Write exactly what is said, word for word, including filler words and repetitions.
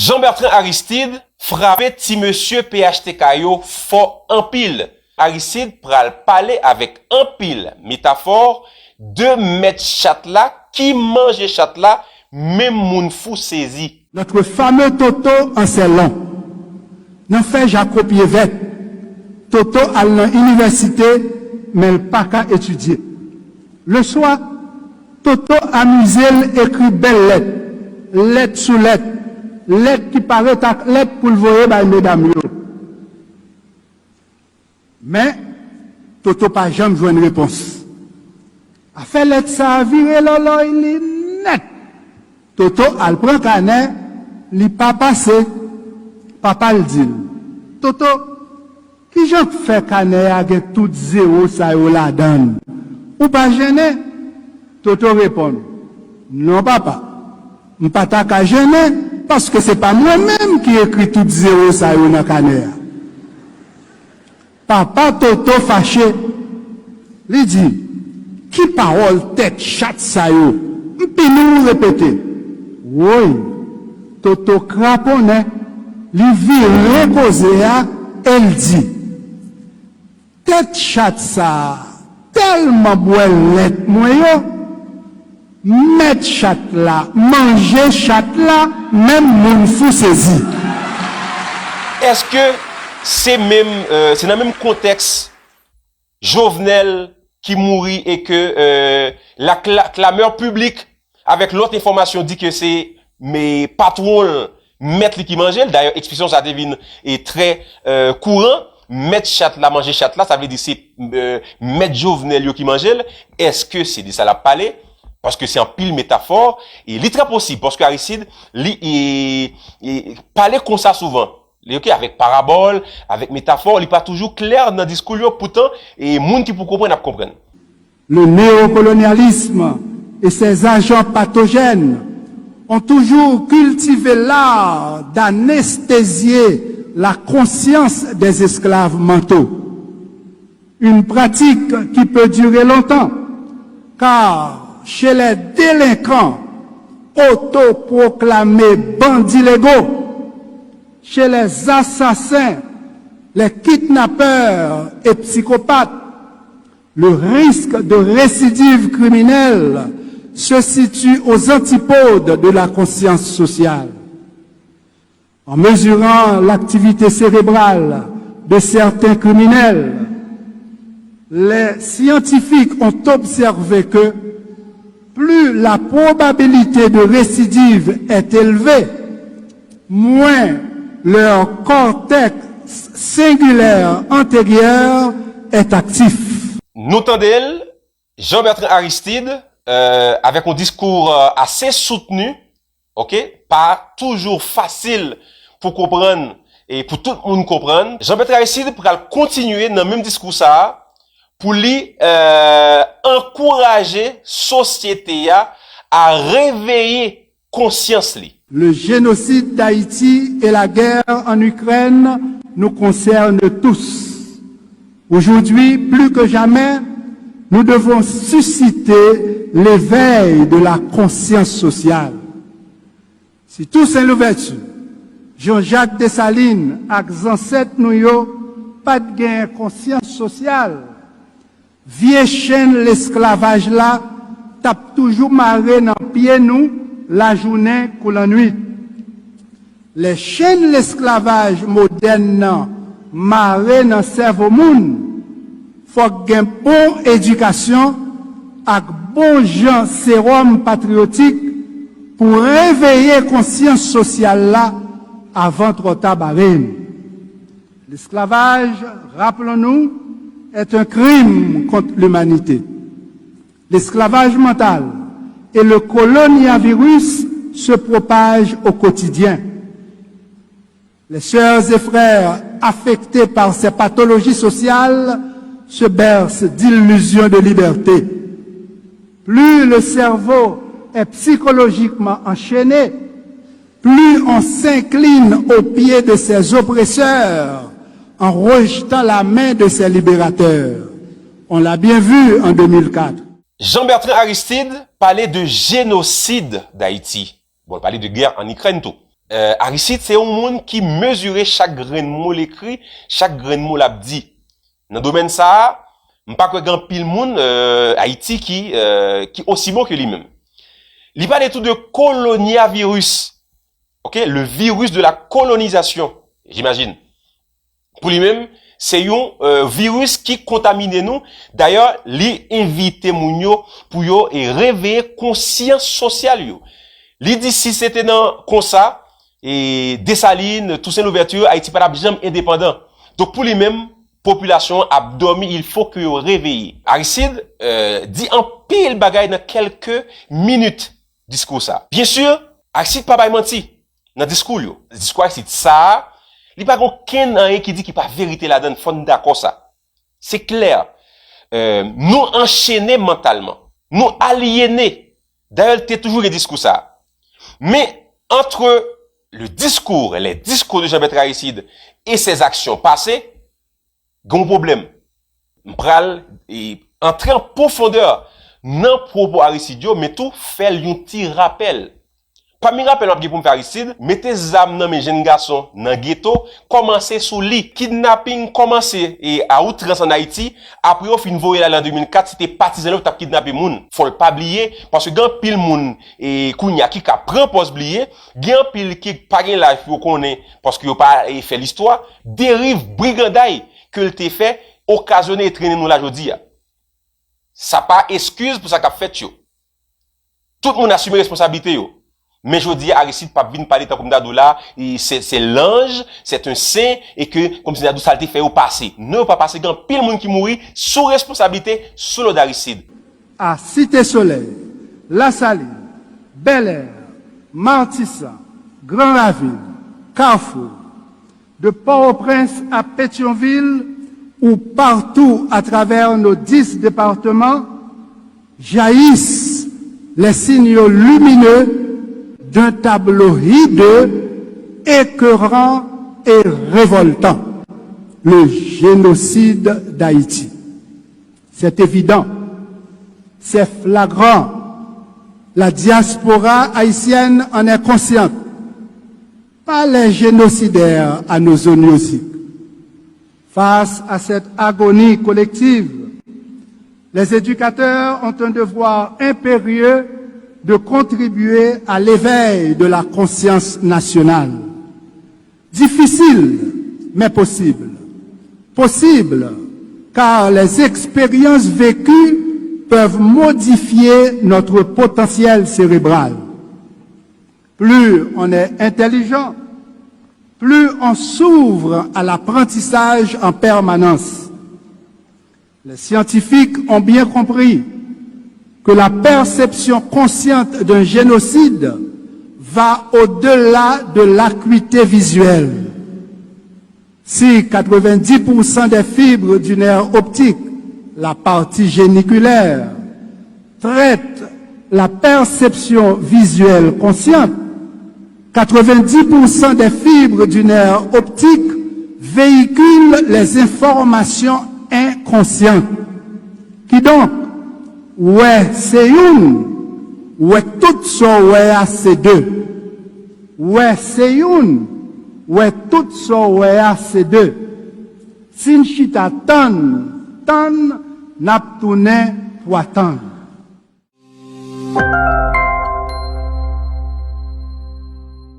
Jean Bertrand Aristide frape ti mesye P H T K yo fò anpil. Aristide pral pale avèk anpil metafò de mèt chat la ki manje chat la, menm moun fou sezi. Notre fameux Toto en ses longs. Nan fè jako pye vèt, Toto al nan inivèsite, men l pa ka etidye. Le swa, Toto amize l ekri bèl lèt, lèt sou lèt, lèt ki parèt ak lèt pou l voye bay medam yo. Men, Toto pa janm jwenn repons. Afè lèt sa a vire lòlòy li nèt. Toto al pran kanè, li pa pase. Papa l di l, Toto, kijan k fè kanè a gen tout zewo sa yo ladan l? Ou pa jennen? Toto reponn, non papa, m pa ta ka jennen, paske se pa mwen menm ki ekri tout zewo sa yo nan kanè a. Papa Toto fache, li di, ki pawòl tèt chat sa yo? M pini w repete. Woy, Toto kraponnen, li vire koze a e l di, tèt chat sa a tèlman bwè lèt mwen yo, mèt chat la manje chat la, menm moun fou sezi. Èske se menm, euh, se nan menm kontèks Jovenel ki mouri e ke euh, la cla- clameur publique avèk lòt enfòmasyon di ke se men patwon l, mèt li ki manje l. Dayè, ekspresyon sa te vin e trè euh, kouran. Mèt chat la manje chat la, sa vle di se euh, mèt Jovenel yo ki manje l. Èske se de sa l ap pale? Paske se anpil metafò e li trè posib paske Aristide li e, e pale konsa souvan. Li ok avèk parabòl, avèk metafò, li pa toujou klè nan diskou l yo, poutan e moun ki pou konprann ap konprann. Le néocolonialisme et ses agents pathogènes ont toujours cultivé l'art d'anesthésier la conscience des esclaves mentaux. Une pratique qui peut durer longtemps, car chez les délinquants autoproclamés bandits légaux, chez les assassins, les kidnappeurs et psychopathes, le risque de récidive criminelle se situe aux antipodes de la conscience sociale. En mesurant l'activité cérébrale de certains criminels, les scientifiques ont observé que plus la probabilité de récidive est élevée, moins leur cortex singulaire antérieur est actif. Nou tande l, Jean Bertrand Aristide, euh, avèk yon diskou euh, ase soutni, ok, pa toujou fasil pou konprann e pou tout moun konprann. Jean Bertrand Aristide pral kontinye nan menm diskou sa a pou li euh, ankouraje sosyete a a reveye konsyans li. Le génocide d'Haïti et la guerre en Ukraine nous concernent tous. Aujourd'hui, plus que jamais, nous devons susciter l'éveil de la conscience sociale. Si Toussaint Louverture, Jean-Jacques Dessalines ak zansèt nou yo pa t gen konsyans sosyal, vye chenn lesklavaj la t ap toujou mare nan pye nou lajounen kou lannwit. Lè chenn lesklavaj modèn nan mare nan sèvo moun, fòk gen bon edikasyon ak bon jan sewòm patriyotik pou reveye konsyans sosyal la avan twò ta bare n. L'esclavage, rappelons-nous, est un crime contre l'humanité. L'esclavage mental et le coloniavirus se propagent au quotidien. Les sœurs et frères affectés par ces pathologies sociales se bercent d'illusions de liberté. Plus le cerveau est psychologiquement enchaîné, plus on s'incline aux pieds de ses oppresseurs en rejetant la main de ses libérateurs. On l'a bien vu en deux mille quatre. Jean Bertrand Aristide pale de jenosid Dayiti. Bon, l pale de gè an Ikrèn tou. Euh, Aristide, se yon moun ki mezire chak grenn mo l ekri, chak grenn mo l ap di. Nan domèn sa a, m pa kwè gen anpil moun, euh, Ayiti ki, euh, ki osi bon ke li menm. Li pale tou de koloniavirus, ok? Le virus de la colonisation, j'imagine. Pou li menm, se yon, euh, viris ki kontamine nou. Dayè, li envite moun yo pou yo, e, reveye konsyans sosyal yo. Li di si se te nan konsa, e, Desalin, Toussaint Louverture, Ayiti pa t ap janm endepandan. Donk pou li menm, popilasyon an ap dòmi, il faut que yo reveye. Aristide, euh, di anpil bagay nan kèlke minit diskou sa. Byen si, Aristide pa bay manti nan diskou l yo. Diskou Aristide sa a, li pa gen okenn anyen ki di ki pa verite ladann, fò n dakò sa. Se klè. Euh, nou anchene mantalman. Nou alyene. Dayè, te toujou gen diskou sa a. Men, entre le discours, les discours de Jean-Bertrand Aristide et ses actions passées, gen yon pwoblèm. M pral, e, antre an pwofondè nan pwopo Aristide yo, men tou fè l yon ti rapèl. Pami rapèl m ap gen pou m fè Aristide, mete zam nan men jenn gason nan geto, kòmanse sou li. Kidnaping kòmanse, e, a outrans ann Ayiti, apre yo fin voye l ale an de mil kat, se te patizan yo ki t ap kidnape moun. Fò l pa bliye, paske gen anpil moun, e, kounye a ki ka pran pòz bliye, gen anpil ki pa gen laj pou yo konnen, paske yo pa, e, fè listwa, deriv briganday ke l te fè okazyone e trennen nou la jodi a. Sa pa eskiz pou sa k ap fèt yo. Tout moun asime responsablite yo. Men jodi a, Aristide p ap vin pale tankou m ta di w la, e se, se lanj, c'est un saint, e ke, kòmsi m ta di w sa l te fè yo pase. Non, yo pa pase, gen anpil moun ki mouri sou responsablite, sou lòd Aristide. À Cité Soleil, La Saline, Bel Air, Martissant, Grand Ravine, Carrefour, de Port-au-Prince à Pétion-Ville ou partout à travers nos dix départements, jaillissent les signaux lumineux d'un tableau hideux, écœurant et révoltant, le génocide d'Haïti. C'est évident, c'est flagrant, la diaspora haïtienne en est consciente. Pas les génocidaires à nos oignons secs. Face à cette agonie collective, les éducateurs ont un devoir impérieux de contribuer à l'éveil de la conscience nationale. Difficile, mais possible. Possible, car les expériences vécues peuvent modifier notre potentiel cérébral. Plus on est intelligent, plus on s'ouvre à l'apprentissage en permanence. Les scientifiques ont bien compris que la perception consciente d'un génocide va au-delà de l'acuité visuelle. Si quatre-vingt-dix pour cent des fibres du nerf optique, la partie géniculaire, traitent la perception visuelle consciente, quatre-vingt-dix pour cent des fibres du nerf optique véhiculent les informations inconscientes. Kidonk, wè se youn, wè tout sa w wè a se de. Wè se youn, wè tout sa w wè a se de. Si n chita tann, tann, n ap tounen twa tann.